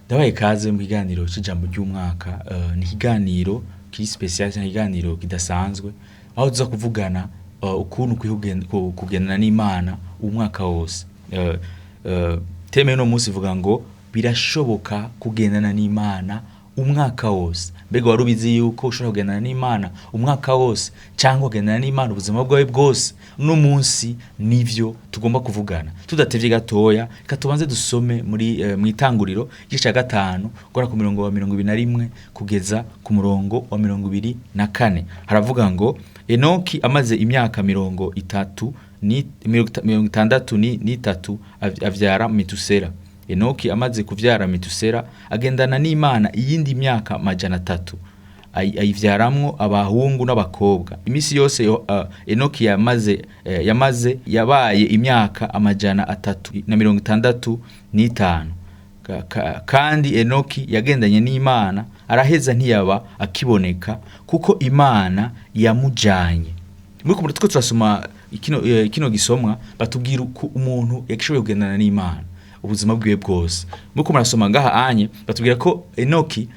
Ndabaye kaze mu kiganiro c'ijambo ry'umwaka. Ni ikiganiro kiri special cyangwa ikiganiro kidasanzwe aho tuza kuvugana ukuntu ukwiye kugendana n'Imana umwaka wose. Thème y'uno munsi ivuga ngo birashoboka kugendana n'Imana umwaka wose. Mbega wari ubizi yuko ushobora kugendana n'Imana umwaka wose cyangwa kugendana n'Imana ubuzima bwawe bwose? Uno munsi nivyo tugomba kuvugana. Tudatevye gatoya, reka tubanze dusome muri mw'itanguriro igice ca 5 guhera ku murongo wa 21 kugeza ku murongo wa 24. Haravuga ngo Enoki amaze imyaka 30 ni 63 avyara Metusela. Enoki amaze kuvyara Metusela agendana n'Imana iyindi myaka 300, ayivyaramwo abahungu n'abakobwa. Imisi yose Enoki yamaze yabaye imyaka 365. Kandi Enoki yagendanye n'Imana araheza ntiyaba akiboneka kuko Imana yamujanye. Muri kumwe turiko turasoma kino gisomwa, batubwira uko umuntu yashoboye kugendana n'Imana ubuzima bwiwe bwose. Muri kumwe murasoma ngaha anye batubwira ko Enoki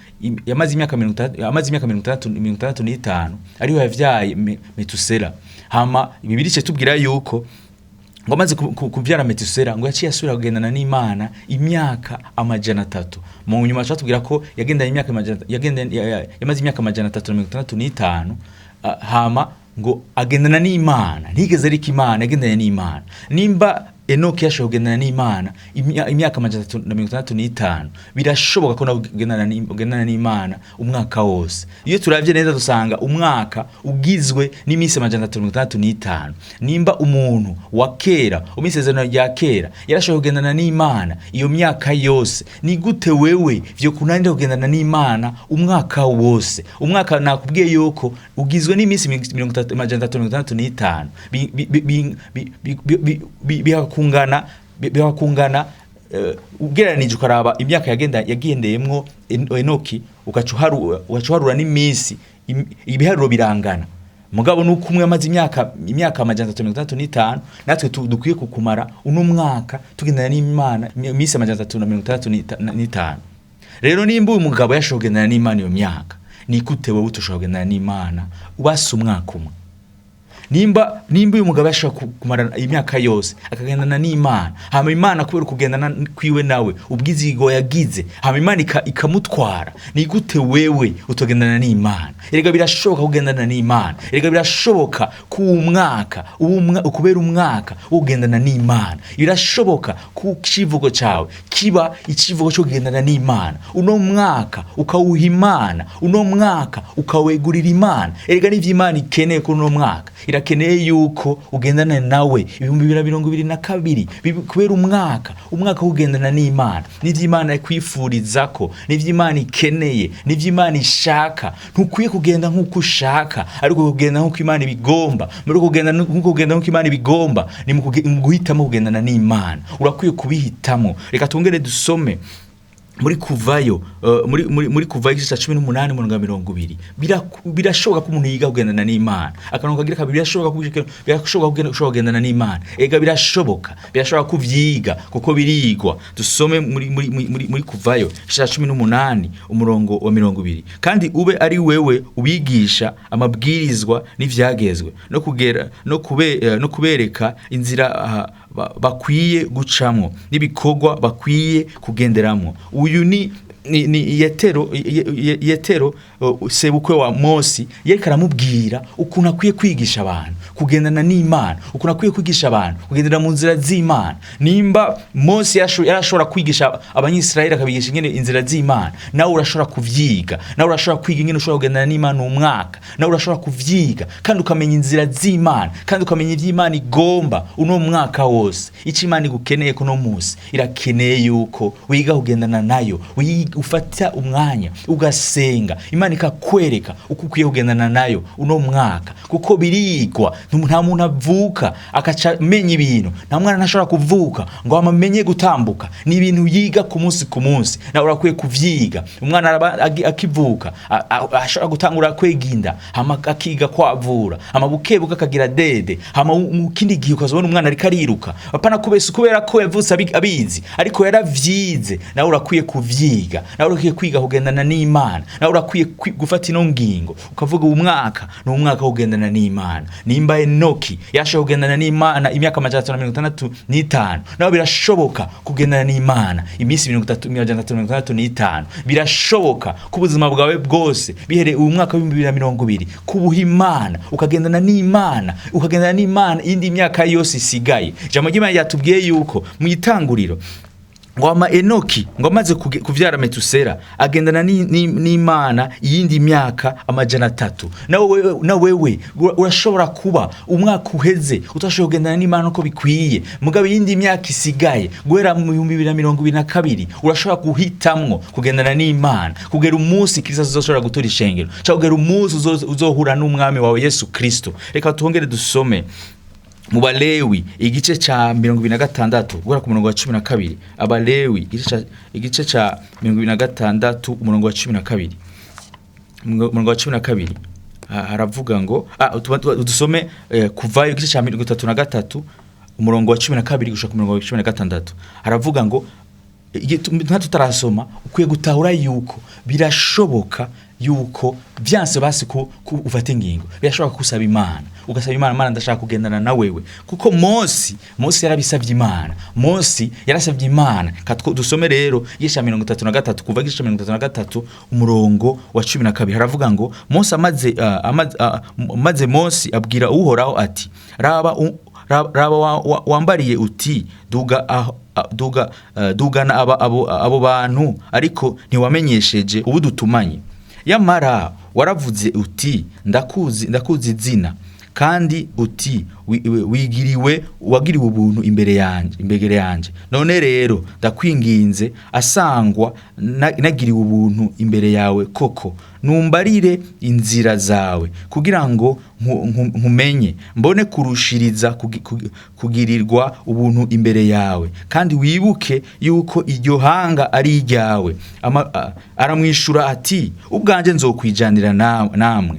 yamaze imyaka 60, amaze imyaka 60, 65 ariho yavyaye Metusela. Hama Bibiliya ica itubwira yuko ngo amaze kuvyara Metusela ngo yaciye asubira kugendana n'Imana imyaka 300. Mu nyuma batubwira ko yagendanye imyaka amajana, yagendanye, yamaze imyaka 365, hama ngo agendana n'Imana, ntigeze ariko Imana, yagendanye n'Imana. Nimba Enoki yashoboye kugendana n'Imana imyaka 365, birashoboka ko nawe ugendana n'Imana umwaka wose. Iyo turavye neza dusanga umwaka ugizwe n'iminsi 365. Nimba umuntu wa kera, mu isezerano rya kera, yarashoboye kugendana n'Imana iyo myaka yose, ni gute wewe vyo kunanira kugendana n'Imana umwaka wose? Umwaka nakubwiye yuko ugizwe n'iminsi 30, 365, bihakungana ugereranije ukaraba imyaka yagendeyemwo Enoki, ugaca uharura n'iminsi, ibiharuro birangana. Mugabo nuko umwe amaze imyaka 365, natwe dukwiye kukumara uno mwaka tugendana n'Imana iminsi 365. Rero nimba uyu mugabo yashoboye kugendana n'Imana iyo myaka, ni gute wowe utoshobora kugendana n'Imana ubasa umwaka umwe? Nimba uyu mugabo yashobora kumara imyaka yose akagendana n'Imana, hama Imana kubera kugendana kwiwe nawe ubwizigo yagize, hama Imana ikamutwara, ni gute wewe utogendana n'Imana? Erega birashoboka kugendana n'Imana. Erega birashoboka ko umwaka, ukubera umwaka ugendana n'Imana. Birashoboka ko icivugo cawe kiba icivugo cyo kugendana n'Imana. Uno mwaka ukawuha Imana, uno mwaka ukawegurira Imana. Erega n'ivyo Imana ikeneye kuri uno mwaka, irakeneye yuko ugendana nawe 2022, kubera umwaka ugendana n'Imana. N'ivyo Imana ikwifurizako, n'ivyo Imana ikeneye, n'ivyo Imana ishaka. Ntukwiye kugenda nk'uko ushaka, ariko kugenda nk'uko Imana ibigomba. Muri kugenda nk'uko kugenda nk'uko Imana ibigomba ni mu guhitamo kugendana n'Imana. Urakwiye kubihitamo. Reka twongere dusome muri kuvayo, muri kuvayo igice ca 18 umurongo wa 20. Birashoboka ko umuntu yiga kugendana n'Imana. Akarongo kagira kabiri, birashoboka ushobora kugendana n'Imana. Ega birashoboka kuvyiga kuko birigwa. Dusome muri kuvayo igice ca 18 umurongo wa 20. Kandi ube ari wewe ubigisha amabwirizwa n'ivyagezwe, no kugera, no kubereka inzira, bakwiye gucamwo n'ibikorwa bakwiye kugenderamwo. Uyu ni Yetero, sebukwe wa Mose, yariko aramubwira ukuntu akwiye kwigisha abantu kugendana n'Imana, ukuntu akwiye kwigisha abantu kugendera mu nzira z'Imana. Nimba Mose yarashobora kwigisha Abanyisirayeli akabigisha ingene inzira z'Imana, nawe urashobora kuvyiga, nawe urashobora kwiga ingene ushobora kugendana n'Imana umwaka, nawe urashobora kuvyiga kandi ukamenya inzira z'Imana, kandi ukamenya ivyo Imana igomba uno mwaka wose. Ico Imana igukeneye kuno munsi, irakeneye yuko wiga kugendana nayo, ufata umwanya ugasenga, Imana ikakwereka uko ukwiye kugendana nayo uno mwaka, kuko birigwa. Nta muntu avuka akaca amenya ibintu, nta mwana ntashobora kuvuka ngo amenye gutambuka. Ni ibintu yiga ku munsi ku munsi, nawe urakwiye kuvyiga. Umwana araba akivuka, ashobora gutangura kweginda, hama akiga kwavura, hama bukebuke akagira dede, hama mu kindi gihe ukazobona umwana ariko ariruka. Apana kubera ko yavutse abizi, ariko yaravyize. Nawe urakwiye kuvyiga. Kwiga nawe urakwiye kwiga kugendana n'Imana, nawe urakwiye gufata ino ngingo ukavuga uyu mwaka ni umwaka wo kugendana n'Imana. Nimba Enoki yashoboye kugendana n'Imana imyaka 365, nawe birashoboka kugendana n'Imana iminsi 365. Birashoboka ku buzima bwawe bwose bihereye uyu mwaka w'2020 kubuha Imana, ukagendana n'Imana, ukagendana n'Imana indi myaka yose isigaye. Ijambo ry'Imana ryatubwiye yuko mu itanguriro ngo ama Enoki ngo amaze kuvyara Metusera agendana n'Imana iyindi myaka 300. Na wewe urashobora kuba umwaka uheze utashoboye kugendana n'Imana uko bikwiye, mugabo iyindi myaka isigaye guhera mu 2022 urashobora guhitamwo kugendana n'Imana kugera umunsi Kristo azoshobora gutora ishengero, cyangwa kugera umunsi uzohura n'umwami wawe Yesu Kristo. Reka tuhongere dusome mu Balewi igice ca 26 guhera ku murongo wa 12. Abalewi igice ca 26 umurongo wa 12, umurongo wa 12 haravuga ngo dusome kuvayo igice ca 33 umurongo wa 12 gushika ku murongo wa 16. Haravuga ngo nta tutarasoma ukwiye gutahura yuko birashoboka yuko vyanse basi ku ufata ingingo, birashoboka kusaba Imana, ugasaba Imana, Imana ndashaka kugendana na wewe, kuko Mose yarabisavye Imana, Mose yarasavye Imana. Dusome rero igice ca 33 kuva igice ca 33 umurongo wa 12. Haravuga ngo Mose amaze Mose abwira Uhoraho ati raba wambariye uti duga duga dugana abo bantu, ariko ntiwamenyesheje ubu dutumanye. Yamara waravuze uti ndakuzi izina, kandi uti wagiriwe ubuntu imbere yanje. None rero ndakwinginze asangwa nagiriwe ubuntu imbere yawe koko, numbarire inzira zawe kugira ngo nkumenye, mbone kurushiriza kugirirwa ubuntu imbere yawe, kandi wibuke yuko iryo hanga ari iryawe. Aramwishura ati ubwanje nzokwijanira namwe,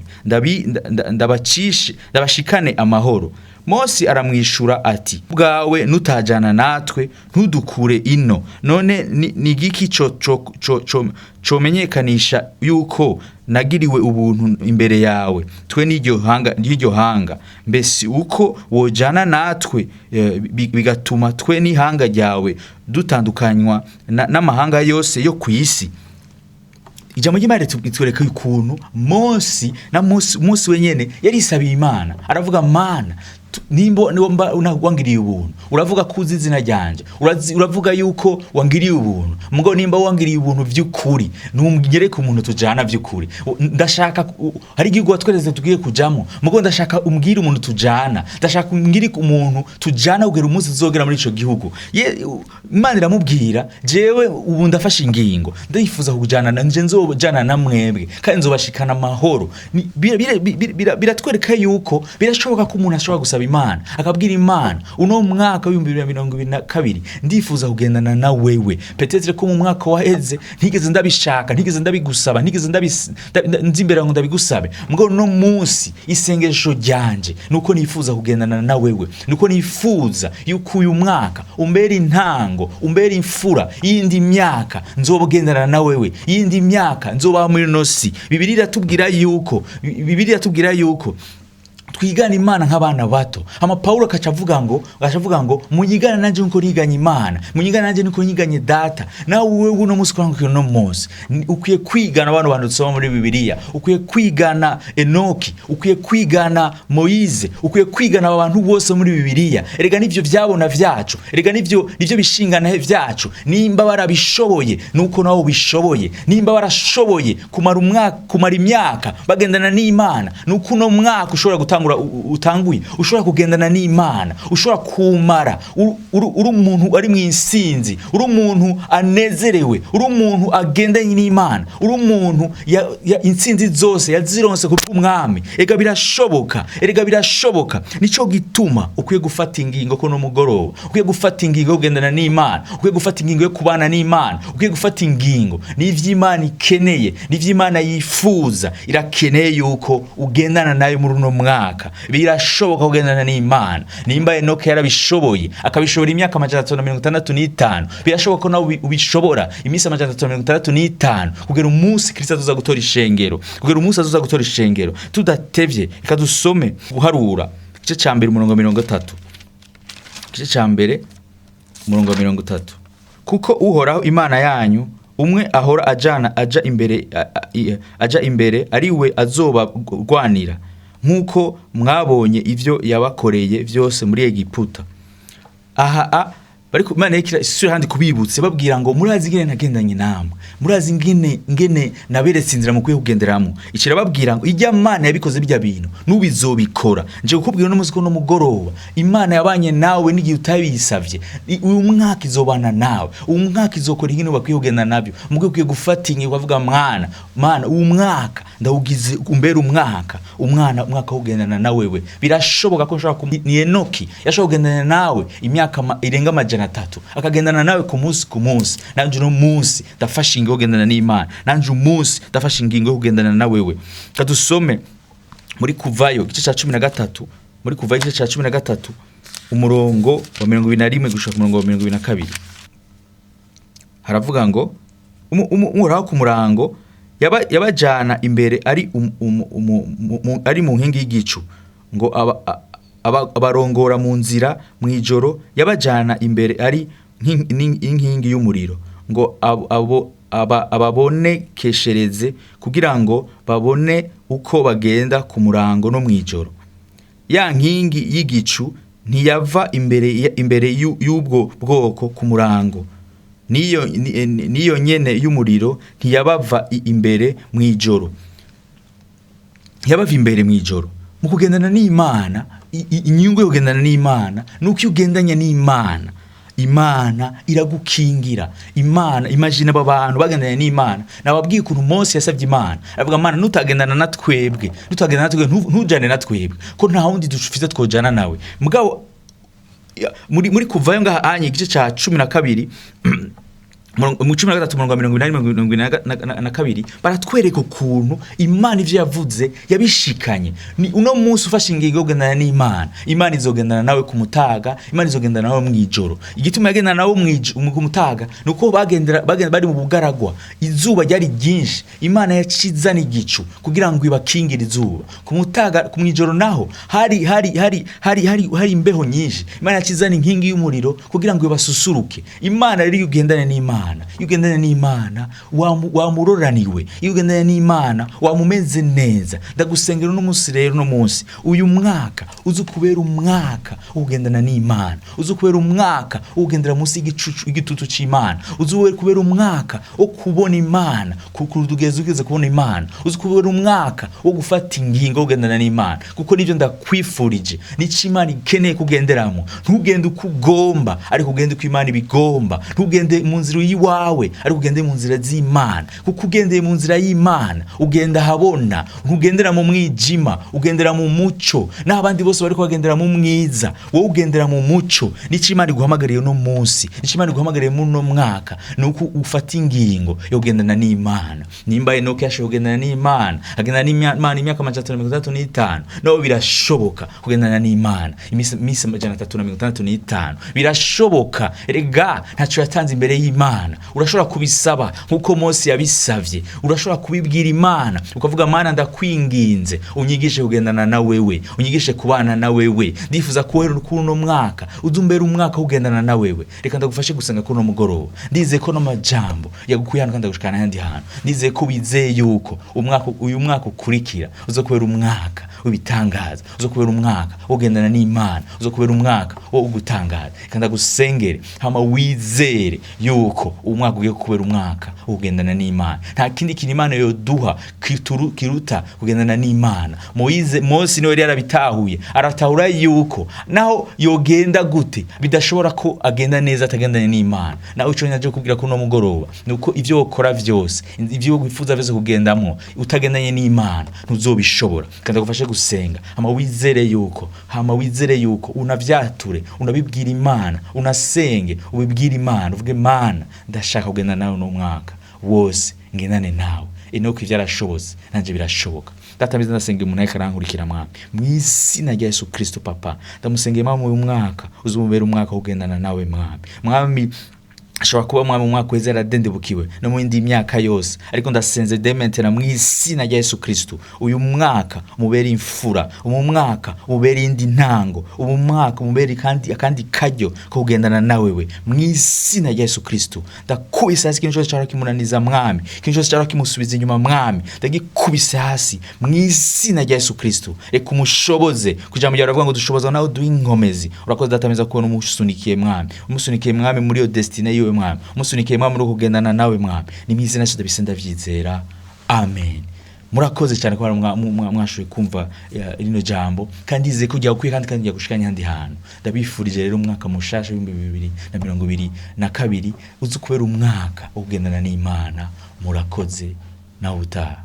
ndabashikane amahoro. Mose aramwishura ati bwawe nutajana natwe ntudukure ino, none ni giki co menyekanisha yuko nagiriwe ubuntu imbere yawe twe n'iryo hanga? Mbese uko wojana natwe bigatuma twe n'ihanga ryawe dutandukanywa n'amahanga yose yo ku isi. Ijambo ry'Imana ritwereka ukuntu Mose na Mose wenyene yarisabiye Imana, aravuga Mana nimba wangiriye ubuntu, uravuga ko uzi izina ryanje, uravuga yuko wangiriye ubuntu, mugo nimba wangiriye ubuntu vy'ukuri ntunyereke umuntu tujana vy'ukuri. Ndashaka hari igihugu watwereze tugiye kujamo, mugo ndashaka umbwire umuntu tujana, ndashaka umbwire umuntu tujana kugera umunsi tuzogera muri ico gihugu. Imana iramubwira jewe ubu ndafashe ingingo, ndifuza kujana nanje, nzojana na mwebwe kandi nzobashikana amahoro. Biratwereka yuko birashoboka ko umuntu ashobora gusaba Imana, akabwira Imana uno mwaka w'2022 ndifuza kugendana na wewe. Peut-être ko mu mwaka waheze ntigeze ndabishaka, ntigeze ndabigusaba, ntigeze nzimbera ngo ndabigusabe, mugabo no munsi isengesho ryanje nuko nifuza kugendana na wewe, nuko nifuza yuko uyu mwaka umbera intango, umbera imfura y'indi myaka nzogendana na wewe, y'indi myaka nzoba muri nosi. Bibiliya iratubwira yuko twigana Imana nk'abana bato. Ama Paulo akacavuga ngo munyigana nanje nko niganye Imana, munyigana nanje nko niganye data. Nawe wewe uno munsi kuranga uno munsi ukwiye kwigana abantu bantu dusoma muri Bibiliya, ukwiye kwigana Enoki, ukwiye kwigana Moize, ukwiye kwigana abantu bose muri Bibiliya. Erega nivyo vyabona vyacu, erega nivyo bishingana vyacu. Nimba barabishoboye nuko nawe ubishoboye, nimba barashoboye kumara umwaka, kumara imyaka bagendana n'Imana, nuko uno mwaka ushobora gutangura utanguye ushobora kugendana n'Imana, ushobora kumara uri umuntu ari mu insinzi, uri umuntu anezerewe, uri umuntu agendanye n'Imana, uri umuntu insinzi zose yazironse ku bw'umwami. Erega birashoboka, erega birashoboka. Nico gituma ukwiye gufata ingingo ko no mugoroba ukwiye gufata ingingo yo kugendana n'Imana, ukwiye gufata ingingo yo kubana n'Imana, ukwiye gufata ingingo n'ivy'Imana ikeneye, n'ivy'Imana yifuza. Irakeneye yuko ugendana nayo muri uno mwaka. mwaka. Birashoboka kugendana n'Imana. Nimba Enoki yarabishoboye, akabishobora imyaka 365, birashoboka ko nawe ubishobora iminsi 365 kugera umunsi Kristo azoza gutora ishengero, kugera umunsi azoza gutora ishengero. Tudatevye, reka dusome Guharura igice ca mbere, umurongo wa 30. Igice ca mbere, umurongo wa 30: "Kuko Uhoraho Imana yanyu umwe ahora ajana aja imbere, aja imbere, ari we azobagwanira, nk'uko mwabonye ivyo yabakoreye vyose muri Egiputa." Aha bariko Imana iriko isubira handi kubibutse, babwira ngo: "Murazi ingene nagendanye namwe, murazi ingene naberetse inzira mukwiye kugenderamo." Ikirababwira ngo ijya Mana yabikoze bijya bintu, n'ubizobikora. Nje kukubwira uno munsi ko no mugoroba Imana yabanye nawe n'igihe utabisavye. Uyu mwaka izobana nawe, uyu mwaka izokora ingene bakwiye kugenda nabyo. Mugwe ukwiye gufata ingingo ukavuga: "Mwana Mana, uyu mwaka ndawugize umbere umwaka, umwana, umwaka wo kugendana na wewe." Birashoboka ko nshobora ni Enoki yashobora kugendana nawe imyaka irenga 300, akagendana nawe ku munsi ku munsi. Nanje uno munsi ndafashe ingingo yo kugendana n'Imana, nanje umunsi ndafashe ingingo yo kugendana na wewe. Kadusome muri Kuvayo igice ca 13, muri Kuvayo igice ca 13, umurongo wa 21 gushika ku murongo wa 22. Haravuga ngo: "Uhoraho ku murango yabajana imbere ari ari mu nkingi y'igicu, ngo abarongora mu nzira. Mu ijoro yabajana imbere ari inkingi y'umuriro, ngo ababonekeshereze, kugira ngo babone uko bagenda ku murango no mu ijoro. Ya nkingi y'igicu ntiyava imbere y'ubwo bwoko ku murango, niyo nyene y'umuriro ntiyabava imbere mu ijoro, ntiyabava imbere mu ijoro." Mu kugendana n'Imana, inyungu yo kugendana n'Imana nuko iyo ugendanye n'Imana, Imana iragukingira. Imana, imagine aba bantu bagendanye n'Imana. Nababwiye ukuntu Mose yasabye Imana, avuga: "Mana, nutagendana na twebwe, nutagendana na twebwe, ntujane na twebwe, ko nta wundi dufite twojana nawe." Mugabo muri Kuvayo ngaha anye igice ca 12, mu 13, umurongo wa 80, 82, baratwereka ukuntu Imana ivyo yavuze yabishikanye. Ni uno munsi ufashe ingingo yo kugendana n'Imana, Imana izogendana nawe ku mutaga, Imana izogendana nawe mw'ijoro. Igituma yagendana nawe ku mutaga ni uko bagenda bari mu bugaragwa, izuba ryari ryinshi, Imana yacizana igicu kugira ngo ibakingire izuba ku mutaga. Ku mw'ijoro naho hari imbeho nyinshi, Imana yacizana inkingi y'umuriro kugira ngo ibasusuruke. Imana rero, iyo ugendane n'Imana, iyo ugendane n'Imana wamuroraniwe, iyo ugendane n'Imana wamumeze neza. Ndagusengera uno munsi rero, uno munsi, uyu mwaka uzi kubera umwaka wo kugendana n'Imana, uzi kubera umwaka wo kugendera munsi y'igicucu, igitutu c'Imana, uzi kubera umwaka wo kubona Imana ku rugezi ugeze kubona Imana, uzi kubera umwaka wo gufata ingingo wo kugendana n'Imana, kuko nibyo ndakwifurije, nico Imana ikeneye kugenderamo. Ntugende uko ugomba, ariko ugende uko Imana ibigomba. Ntugende mu nzira y'iwawe, ariko ugende mu nzira z'Imana, kuko ugendeye mu nzira y'Imana ugenda ahabona, ntugendera mu mwijima, ugendera mu muco. N'abandi bose bariko bagendera mu mwiza, wowe ugendera mu muco. Nico Imana iguhamagariye uno munsi, nico Imana iguhamagariye muri uno mwaka, ni uko ufata ingingo yo kugendana n'Imana. Nimba Enoki yashoboye kugendana n'Imana, agendana n'Imana imyaka 365, nawe birashoboka kugendana n'Imana iminsi 365, birashoboka. Rega ntacyo yatanze imbere y'Imana. Urashobora kubisaba nk'uko Mose yabisavye, urashobora kubibwira Imana ukavuga: "Mana, ndakwinginze unyigishe kugendana na wewe, unyigishe kubana na wewe. Ndifuza ko rero kuri uno mwaka uze umbere umwaka wo kugendana na wewe." Reka ndagufashe gusenga kuri uno mugoroba. Ndizeye ko no majambo yagukuye hano kandi agushikana ahandi hantu. Ndizeye ko wizeye yuko uyu mwaka ukurikira uza kubera umwaka w'ibitangaza, uza kubera umwaka wo kugendana n'Imana, uza kubera umwaka wo gutangaza. Reka ndagusengere, hama wizere yuko umwaka ugiye kubera umwaka wo kugendana n'Imana. Nta kindi kintu Imana yoduha kiruta kugendana n'Imana. Moyize, Mose niwe yari yarabitahuye, aratahura yuko naho yogenda gute bidashobora ko agenda neza atagendanye n'Imana. Nawe ico naje kubwira ko uno mugoroba ni uko ivyo wokora vyose, ivyo wifuza vyose kugendamwo, utagendanye n'Imana ntuzobishobora. Kandi agufashe gusenga, hama wizere yuko unavyature, unabibwira Imana, unasenge ubibwira Imana, uvuge: "Mana, ndashaka kugenda nawe uno mwaka wose, ngendane nawe." Enoki vyarashobotse, nanje birashoboka. Data mwiza, ndasenga umuntu ariko arankurikira, Mwami, mu izina rya Yesu Kristo. Papa, ndamusengeye, Mwami, uyu mwaka uzumubera umwaka wo kugendana nawe, Mwami. Mwami, ashobora kuba, Mwami, umwaka weze yaradendebukiwe no mu yindi myaka yose, ariko ndasenze dementera mu izina rya Yesu Kristo, uyu mwaka umubere imfura, uyu mwaka umubere indi ntango, uyu mwaka umubere kandi akandi karyo ko kugendana nawe we, mu izina rya Yesu Kristo. Ndakubise hasi ikintu cyose cyara kimunaniza, Mwami, ikintu cyose cyara kimusubiza inyuma, Mwami, ndagikubise hasi mu izina rya Yesu Kristo. Reka umushoboze kugira ngo aravuga ngo dushoboza nawe duhe inkomezi. Urakoze, Data mwiza, kubona umusunikiye, Mwami, umusunikiye, Mwami, muri iyo destinée yiwe, Mwami, umusunikiye, Mwami, muri kugendana nawe, Mwami. Ni mu izina rya Yesu ndabyizera, amen. Murakoze cyane kuba mwashoboye kumva rino jambo, kandi izeye ko ryagukwiye kandi ryagushikanye ahandi hantu. Ndabifurije rero umwaka mushasha w'2022 uzi kubera umwaka wo kugendana n'Imana. Murakoze, nawe utaha.